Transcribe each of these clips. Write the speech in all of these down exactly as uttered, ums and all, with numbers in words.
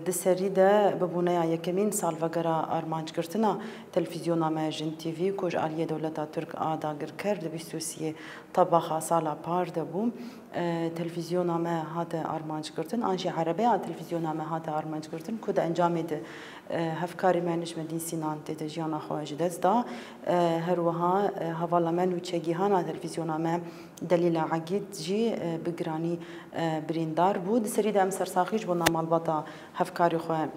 Di serî de bi boneya yekemîn salvegera armancgirtina televîzyona me Jin T V ku ji aliyê dewleta Tirk a dagirker di bîst û siyê Tebaxa sala par de bû. E, televîzyona me hate armancgirtin, an jî erebeya televîzyona me hate armancgirtin ku di encamê de, e, hevkarê me Nicmedîn Sînan tê de jiyana xwe ji dest da. E, her wiha, e, hevala me nûçegîhana televîzyona me Delîla Egîd jî, e, bi giranî, e, birîndar bû. Di serî de em sersaxî ji bona malbata hevkarê xwe,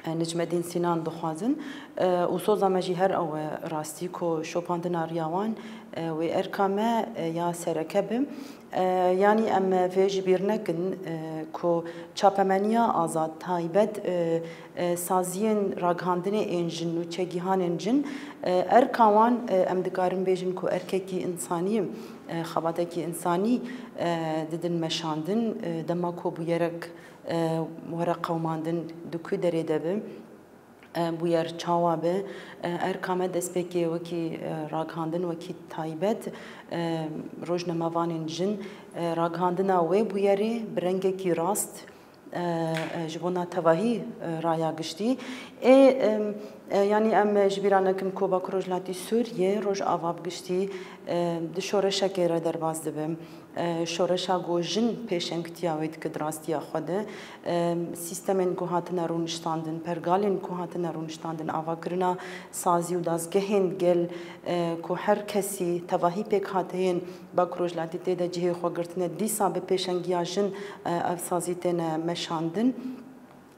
e, Nicmedîn Sînan dixwazin. E, û soza me jî her ew e rastî ku şopandina riya wan, e, wê erka me, e, ya sereke be. E, yanî em vê ji bîr nekin, e, ku çapemeniya azad taybet, e, e, saziyên ragihandinê ên jin û çegihanên jin, e, erka wan, e, em dikarin bêjin ku erkekî însanî, e, xebatekî însanî, e, didin meşandin, e, dema ku bûyerek, e, were qewimandin di ku derê de be, e, bûyer çawa be, e, erka me destpêkê wekî, e, ragihandin, wekî taybet, e, rojnamevanên jin, e, ragihandina wê bûyerê bi rengekî rast, e, e, ji bona tevahî, e, raya giştî. Ê, em, e, yanî em ji bîra nekin ku Bakur Rojhilatî Sûriyê, Rojava bi giştî, e, di şoreşekê re derbas dibe. E, şoreşa ku jin pêşengtiya wê dike di rastiya xwe de. E, sîstemên ku hatine rûniştandin, pergalên ku hatine rûniştandin, avakirina sazî û dazgehên gel, e, ku her kesî tevahî pêkhateyên Bakur Rojhilatî tê de cihê xwe girtine, dîsa bi pêşengiya jin, e, ev sazî têne meşandin.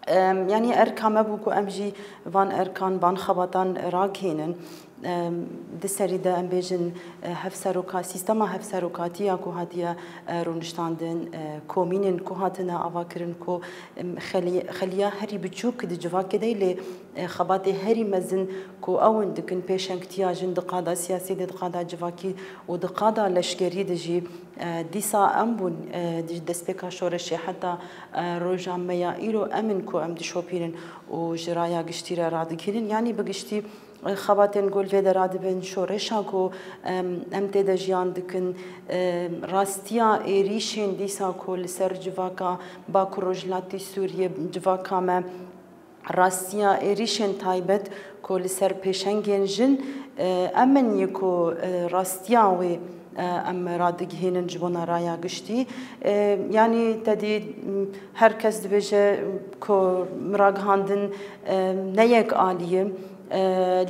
Em, yanî erka me bû ku em jî van erkan, van xebatan ragihînin. Em, di serî de em bêjin, e, hevseroka-, sîstema hevserokatiya ku hatiye, e, rûniştandin, e, komînên ku hatine avakirin ku, em, xelî-, xeliya herî biçûk di civakê de lê, e, xebatê herî mezin ku ew in dikin pêşengtiya jin di qada siyasî de, di qada civakî û di qada leşkerî de jî, e, dîsa em bûn, e, di destpêka şoreşê heta, e, roja me ya îro em in ku em dişopînin û ji raya giştî re radigihînin. Yanî bi giştî, e, xebatên ku li vê de radibin, şoreşa ku, em, em tê de jiyan dikin, e, rastiya êrîşên dîsa ku li ser civaka Bakur Rojhilatî Sûriyê, civaka me, rastiya êrîşên taybet ku li ser pêşengên jin, e, em in yê ku, e, rastiya wê, e, em radigihînin ji bona raya giştî. E, yanî te dî, m, her kes dibêje ku ragihandin, e, ne yek alî ye, e,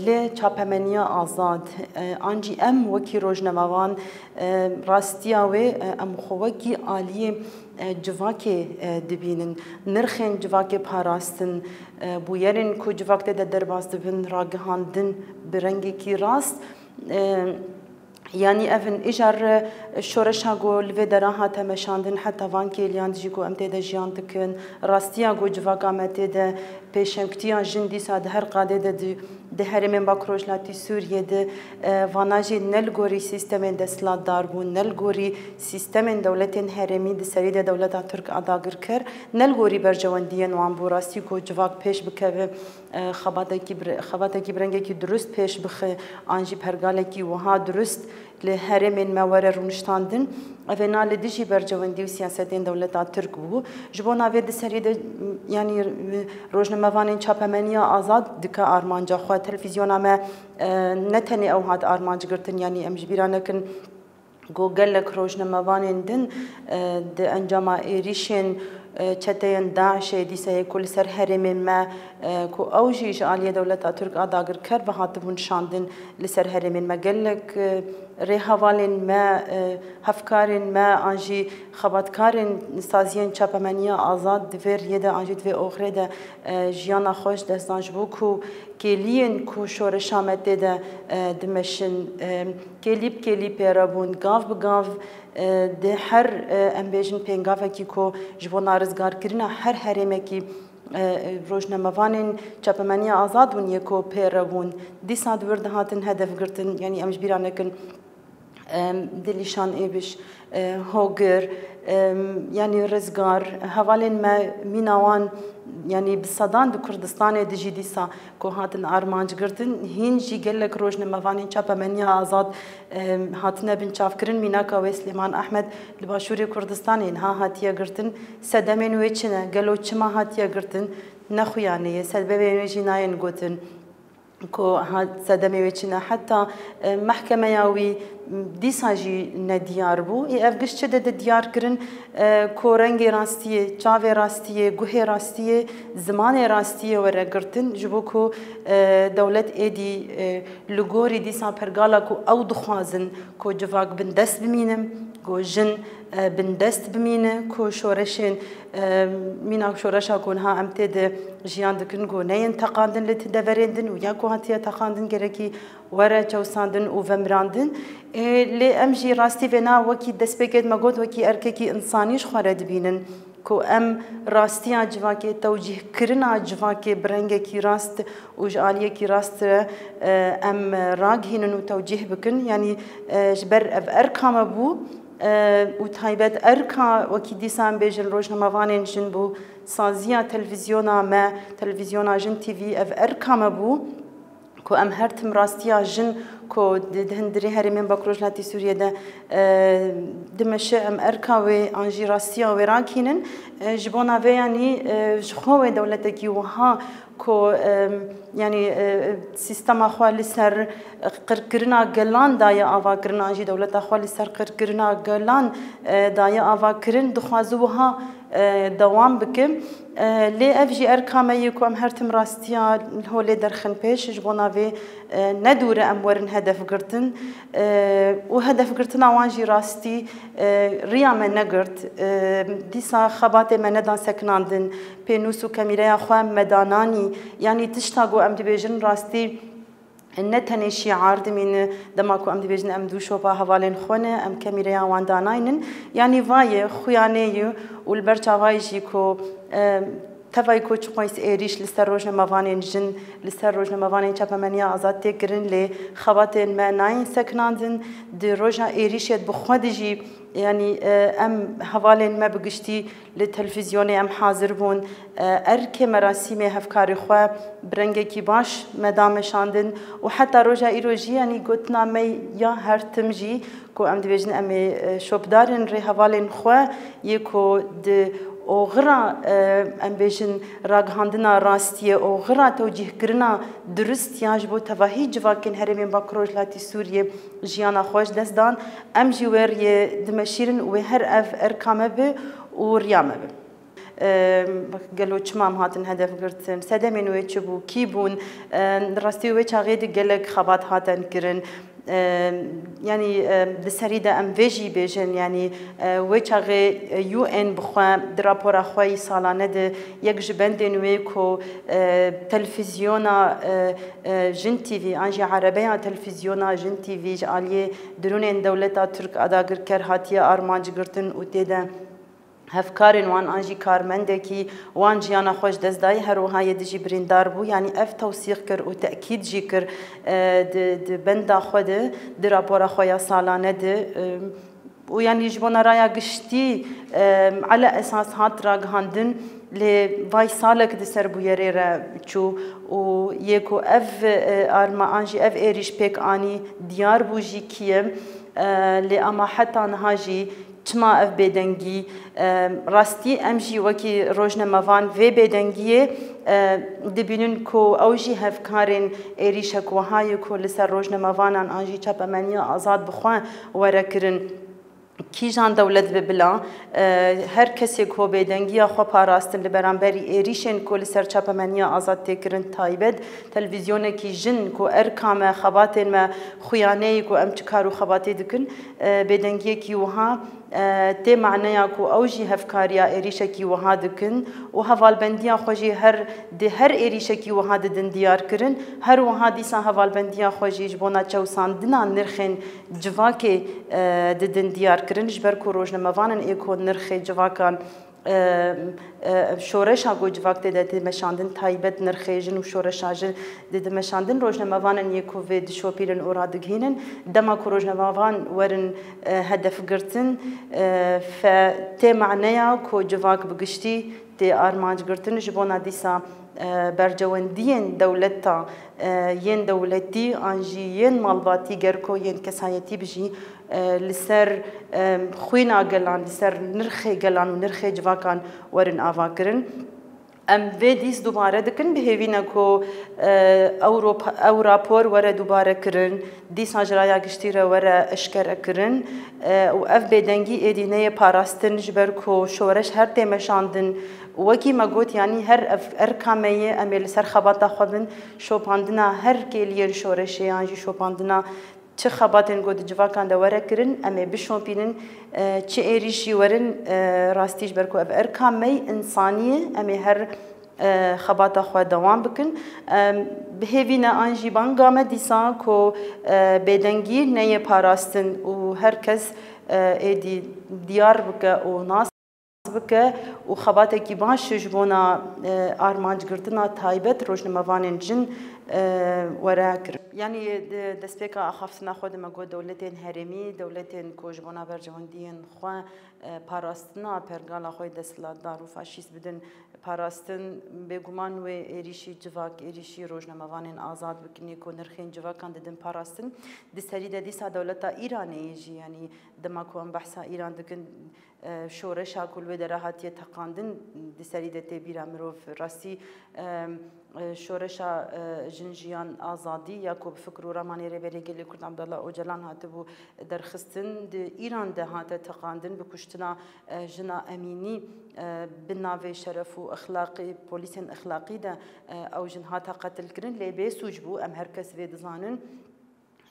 lê çapemeniya azad, e, an jî em wekî rojnamevan, e, rastiya wê, e, em xwe wekî aliyê, e, civakê, e, dibînin. Nirxên civakê parastin, e, bûyerên ku civak tê de derbas dibin, ragihandin bi rengekî rast. E, yanî ev in îcar, e, şoreşa ku li vê dera hate meşandin, heta van kêliyan dijî ku em tê de jiyan dikin, rastiya ku civaka me tê de pêşengtiya jin dîsa di her qadê de di, di herêmên Bakur Rojhilatî Sûriyê de, e, vana jî ne li gorî sîstemên desthilatdar bûn, ne li gorî sîstemên dewletên herêmî di serî de dewleta Tirk a dagirker, ne li gorî berjewendiyên wan bû rastî ku civak pêş bikeve, e, xebatekî bi re-, xebatekî bi rengekî durust pêş bixe, an jî pergalekî wiha durust li herêmên me were rûniştandin. Ev ê na li dijî berjewendî û siyasetên dewleta Tirk bû. Ji bo navê di serî de, yanî, rojnamevanên çapemeniya azad dike armanca xwe. Televîzyona me, e, ne tenê ew hat armanc girtin, yanî em ji bîra nekin ku gelek rojnamevanên din, e, di encama êrîşên, e, çeteyên DAIŞê dîsa yê ku li ser herêmên me, e, ku ew jî ji aliyê dewleta Tirk a dagirker ve hatibûn şandin li ser herêmên me. Gelek, e, rêhevalên me, e, hevkarên me an jî xebatkarên saziyên çapemeniya azad di vê riyê de an jî di vê oxirê de, e, jiyana xwe ji dest dan ji bo ku kêliyên ku şoreşa me tê de, e, dimeşin, e, kêlî bi kêlî pê re bûn, gav bi gav, e, di her, e, em bêjin pêngavekî ku ji bo narizgarkirina her herêmekî, e, rojnamevanên çapemeniya azad bûn yê ku pê re bûn. Dîsa di wir de hatin hedef girtin, yanî em ji bîra nekin, Em, Dilîşan Êbiş, e, Hogir, em, yanî Rizgar, hevalên me mîna wan, yanî bi sedan di Kurdistanê de jî dîsa ku hatin armanc girtin, hîn jî gelek rojnamevanên çapemeniya azad, em, hatine binçavkirin. Mînaka wê Silêman Ehmed li Başûrê Kurdistanê niha hatiye girtin. Sedemên wê çi ne? Gelo çima hatiye girtin? Ne xuyanê ye. Sebebên wê jî nayên gotin. Ku ha-, sedemê wê çi ne, heta, e, mehkemeya wî, m, dîsa jî nediyar bû. Ê ev giş çi dide diyar kirin, e, ku rengê rastiyê, çavê rastiyê, guhê rastiyê, zimanê rastiyê were girtin, ji bo ku, e, dewlet êdî, e, li gorî dîsa pergala ku ew dixwazin ku civak bindest bimînin, ku jin, e, bindest bimîne, ku şoreşên, e, mîna şoreşa ku niha em tê de jiyan dikin, ku neyên teqandin li ti deverên din û ya ku hatiye teqandin gerekî were çewsandin û vemirandin. E, lê em jî rastî vêna wekî destpêkê me got, wekî erkekî însanî ji xwe re dibînin. Ku em rastiya civakê, tewcîhkirina civakê bi rengekî rast û ji aliyekî rast re, e, em ragihînin û tewcîh bikin. Yanî, e, ji ber ev erka me bû, e, û taybet erka wekî dîsa em bêjin rojnamevanên jin bû, saziya televîzyona me, televîzyona Jin T V, ev erka me bû. Ku em her tim rastiya jin ku di, di hundirê herêmên Bakurojlatî Sûriyê de, e, dimeşe, em erka wê an jî rastiya wê rakînin. E, ji bona vê yanî, e, ji xwe wê dewletekî wiha ku, e, yanî, e, sîstema xwe li ser qirkirina gelan daye avakirin, an jî dewleta xwe li ser qirkirina gelan, e, daye avakirin, dixwaze wiha, e, dewam bike. E, lê ev jî erka me ye ku em her tim rastiya holê derxin pêş, ji bona vê, e, ne dûr e em werin hedef girtin. E, û hedefgirtina wan jî rastî, e, riya me negirt. E, dîsa xebatê me nedan sekinandin. Pênûs û kemîreya xwe me dananî. Yanî tişta ku em dibêjin rastî, ne tenê şîar dimîne, dema ku em dibêjin em dû şopa hevalên xwe ne, em kemîreya wan danaynin. Yanî va ye, xuya nê ye û li ber çavayî jî ku, e, tevayî ku çiqas êrîş li ser rojnamevanên jin, li ser rojnamevanên çapemeniya azad tê kirin, lê xebatên me nayên sekinandin. Di roja êrîşê bi xwe de jî, yanî, e, em hevalên me bi giştî li televîzyonê em hazir bûn. E, erkê merasîmê hevkarê xwe bi rengekî baş me da meşandin û heta roja îro jî, yanî gotina me ya her tim jî ku em dibêjin em ê, e, şopdarên rêhevalên xwe yê ku di oxira, e, em bêjin ragihandina rastiyê, oxira tewcîhkirina durist ya ji bo tevahî civakên herêmên Bakurojlatî Sûriyê jiyana xwe ji dest dan. Em jî wê riyê dimeşîrin û wê her ev erka me be û riya me be. Em, gelo çima em hatin hedef girtin? Sedemên wê çi bû? Kî bûn? Em, di rastî wê çaxê de gelek xebat hatin kirin. Em, yanî, em, di serî de em vê jî bêjin, yanî, e, wê çaxê, e, U N bi xwe di rapora xwe yî salane de yek ji bendên wê ku, e, televîzyona, e, e, Jin T V, an jî erebeya televîzyona Jin T V ji aliyê dirûnên dewleta Tirk adagirker hatiye armanc girtin û tê de hevkarên wan an jî karmendekî wan jiyana xwe ji dest dayî, her wiha yê dijî birîndar bû. Yanî ev tewsîq kir û tekîd jî kir, e, di, di benda xwe de, di rapora xwe ya salane de, e, û yanî ji bona raya giştî, e, ele esas hat ragihandin, lê vay salek di ser bûyerê re çû û yê ku ev, e, arma an jî ev êrîş pêk anî diyar bû jî kî ye, e, lê ama heta niha jî çima ev bêdengî? E, rastî em jî wekî rojnamevan vê bêdengiyê, e, dibînin ku ew jî hevkarên êrîşek wiha ye ku li ser rojnamevanan an jî çapemeniya azad bi xwe were kirin. Kîjan dewlet be bila, e, her kesê ku bêdengiya xwe parastin li beramberî êrîşên ku li ser çapemeniya azad tê kirin, taybet televîzyonekî jin ku erka me, xebatên me xuyaneyî ku em çi kar û xebatê dikin, e, bêdengiyekî wiha, e, tê maneya ku ew jî hevkariya êrîşekî wiha dikin û hevalbendiya xwe jî her, di her êrîşekî wiha didin diyar kirin. Her wiha dîsa hevalbendiya xwe jî ji bona çewsandina nirxên civakê, e, didin diyar kirin, ji ber ku rojnamevanan ê ku nirxê civakan e, e, şoreşa ku civak tê de tê meşandin, taybet nirxê jin û şoreşa jin dê de meşandin, rojnamevanên yê ku vê dişopînin û radigihînin, dema ku rojnamevan werin, e, hedef girtin, e, fe tê maneya ku civak bi giştî tê armanc girtin, ji bona dîsa, e, bercewendiyên dewleta, e, yên dewletî an jî yên malbatî gerko yên kesayetî bijî, e, li ser, e, xwîna gelan, li ser nirxê gelan û nirxê civakan werin ava kirin. Em vê dîs dubare dikin, bi hêvî ne ku, e, ew rop-, ew rapor were dubare kirin, dîsa ji raya giştî re were eşkere kirin, e, û ev bêdengî êdî neyê parastin, ji ber ku şoreş her tê meşandin. Wekî me got, yanî her ev erka me ye, em ê li ser xebata xwe bin, şopandina her kêliyên şoreşê yan jî şopandina çi xebatên ku di civakan de were kirin, em ê bişopînin, e, çi êrîşî werin, e, rastî ji ber ku ev erka me ye însanî ye, em ê her, e, xebata xwe dewam bikin. Em, bi hêvî ne an jî banga me dîsa ku, e, bêdengî neyê parastin û her kes, e, êdî diyar bike û nas bike û xebatekî baş ji bona, e, armancgirtina taybet rojnamevanên jin, e, were kirin. Yanî, di destpêka axaftina xwe de me got dewletên herêmî, dewletên ku ji bona berjewendiyên xwe, e, parastina pergala xwe yê desthilatdar û faşîst bidin parastin, bêguman wê êrîşî civak, êrîşî rojnamevanên azad bikin, yê ku nirxên civakan didin parastin. Di serî de dîsa dewleta Îranê yê jî, yanî dema ku em behsa Îran dikin, e, şoreşa ku li wê dera hatiye teqandin, di serî de tê bîra mirov. Rastî, e, e, şoreşa, e, jin, jiyan, azadî ya ku bi fikr û ramanê Rêberê Gelê Kurd Abdullah Ocalan hatibû derxistin, di Îran de hate teqandin, bi kuştina, e, jina Emînî, e, bi navê şeref û exlaqî, polîsên exlaqî de, e, ew jin hate qetilkirin, lê bêsûc bû, em her kes vê dizanin.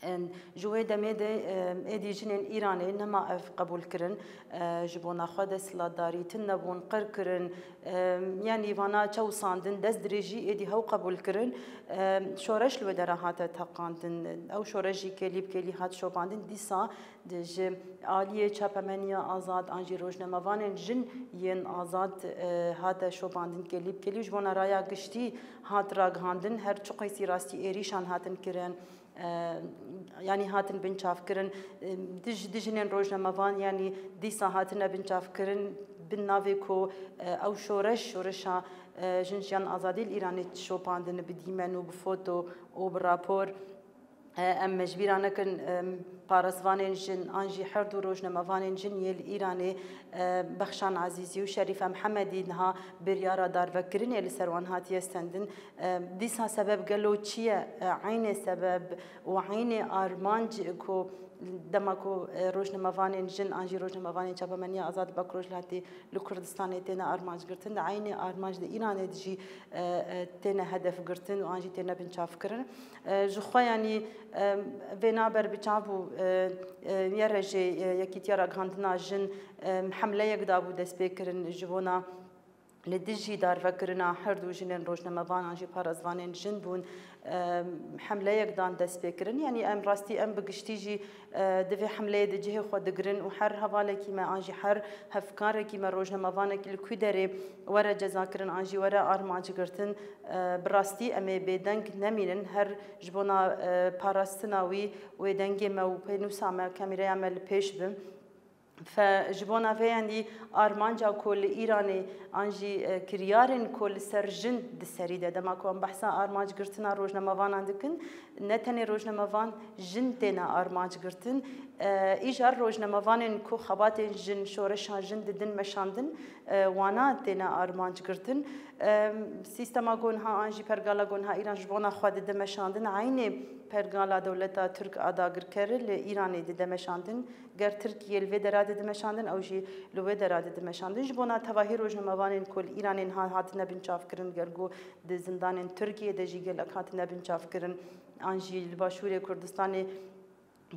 Em, ji wê demê de, em, êdî jinên Îranê nema ev qebûl kirin, e, ji bona xwe desthilatdarî tune bûn, qir kirin, em, yanî vana çewsandin, destdirêjî êdî hew qebûl kirin. Em, şoreş li wê dera hate teqandin. Ew şoreş jî kêlî bi kêlî hat şopandin. Dîsa di ji aliyê çapemeniya azad an jî rojnamevanên jin yên azad, e, hate şopandin kêlî bi kêlî. Ji bona raya giştî hat ragihandin. Her çiqasî rastî êrîşan hatin kirin. E, yanî hatin binçavkirin, e, dij, dijinên rojnamevan, yanî dîsa hatine binçavkirin, bin navê ku, e, ew şoreş, şoreşa, e, jin, jiyan, azadî li Îranê şopandin bi dîmen û bi foto û bi rapor. E, em mecbîra nekin, e, parasvanên jin an jî her du rojnamevanên jin yê li Îranê, e, Bexşan Ezîzî û Şerîfe Mihemedî niha biryara darvekirinê li ser wan hatiye stendin. E, dîsa sebeb gelo çi ye? E, eynê sebeb û eynê armanc ku dema ku, e, rojnamevanên jin an jî rojnamevanên çapemeniya azad Bakur Rojhilatî li Kurdistanê têne armanc girtin, di eynê armanc di Îranê de jî, e, e, têne hedef girtin û an jî têne binçavkirin. E, ji xwe, yanî, e, vêna ber bi çav bû, e, e, yê rejê, e, Yekîtiya Ragihandina Jin, e, hemleyek dabû destpêkirin ji bona li dijî darvekirina her du jinên rojnamevan an jî parasvanên jin bûn, em, hemleyek dan destpêkirin. Yanî em rastî, em bi giştî jî, e, di vê hemleyê de cihê xwe digirin û her hevalekî me an jî her hevkarekî me, rojnamevanekî li ku derê were cezakirin an jî were armanc girtin, e, bi rastî em ê bêdeng nemînin. Her ji bona, e, parastina wî wê dengê me û pênûsa me, kamîreya me li pêş bi. Fe, ji bona vê yendî armanca ku li Îranê an jî, e, kiryarên ku li ser jin di serî de, dema ku em behsa armanc girtina rojnamevanan dikin, ne tenê rojnamevan, jin têne armanc girtin. E, îcar rojnamevanên ku xebatên jin, şoreşa jin didin meşandin, e, wana têne armanc girtin. E, sîstema ku niha an jî pergala ku niha Îran ji bona xwe dide meşandin, eynê pergala dewleta Tirk a dagirker li Îranê dide meşandin. Ger Tirkiye li vê dera dide meşandin, ew jî li wê dera dide meşandin. Ji bona tevahî rojnamevanên ku li Îranê niha hatine binçavkirin, ger ku di zindanên Tirkiye de jî gelek hatine binçavkirin, an jî li Başûrê Kurdistanê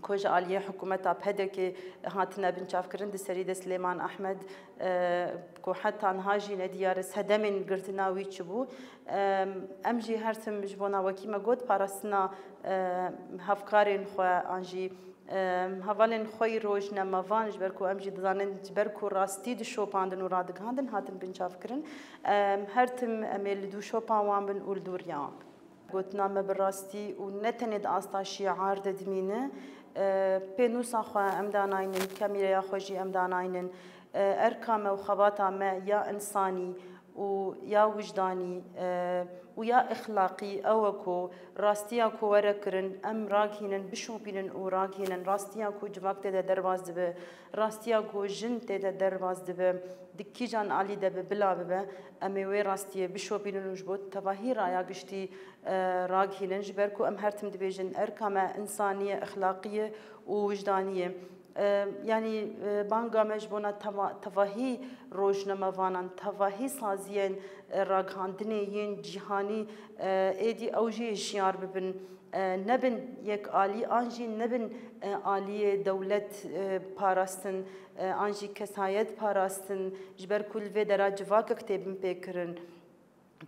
ku ji aliyê hikûmeta P D K'ê hatine binçavkirin, di serî de Silêman Ehmed, e, ku heta niha jî nediyar e sedemên girtina wî çi bû. E, em jî her tim ji bona wekî me got, parastina, e, hevkarên xwe an jî Em, hevalên xwe yî rojnamevan, ji ber ku em jî dizanin, ji ber ku rastî dişopandin û radigihandin, hatin binçavkirin. Em, her tim em ê li dû şopa wan bin û li dûriya wan bin. Gotina me bi rastî û ne tenê di asta şiar de dimîne, e, pênûsa xwe em danaynin, kamîreya xwe jî em danaynin, e, erka me û xebata me ya însanî û ya wijdanî, e, û ya exlaqî ew e ku rastiya ku were kirin, em raghînin, bişopînin û raghînin. Rastiya ku civak tê de derbas dibe, rastiya ku jin tê de derbas dibe, di kîjan alî de be, bila bibe, em ê wê rastiyê bişopînin û ji bo tevahî raya giştî, e, raghînin. Ji ber ku em her tim dibêjin, erka me însanî ye, exlaqî ye û wijdanî ye. E, yanî, e, banga me ji bona teva-, tevahî rojnamevanan, tevahî saziyên, e, ragihandinê yên cîhanî, e, êdî ew jî hişyar bibin. E, nebin yek alî, an jî nebin, e, aliyê dewlet, e, parastin, e, an jî kesayet parastin, ji ber ku li vê dera civakek tê binpêkirin.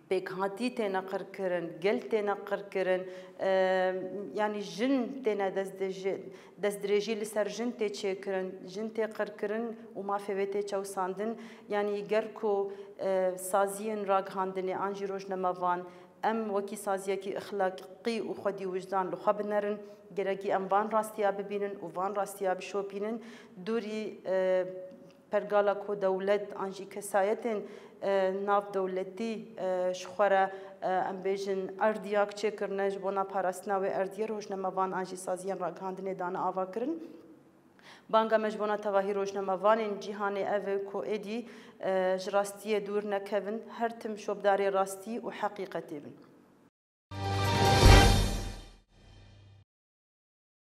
Pêkhatî têne qirkirin, gel têne qirkirin, e, yanî jin têne destdêjî-, destdirêjî li ser jin tê çêkirin, jin tê qirkirin û mafê wê tê çewsandin. Yanî ger ku, e, saziyên ragihandinê an jî rojnamevan, em wekî saziyekî exlaqî û xwedî wijdan li xwe binerin, gerekî em van rastiya bibînin û van rastiya bişopînin. Dûrî, e, pergala ku dewlet an jî kesayetên, e, navdewletî, e, ji xwe re, e, em bêjin erdiyak çêkirine, ji bona parastina wê erdiyê rojnamevan an jî saziyên ragihandinê dane ava kirin. Banga me ji bona tevahî rojnamevanên cîhanê ev e ku êdî, e, ji rastiyê dûr nekevin, her tim şopdarê rastî û heqîqetê bin.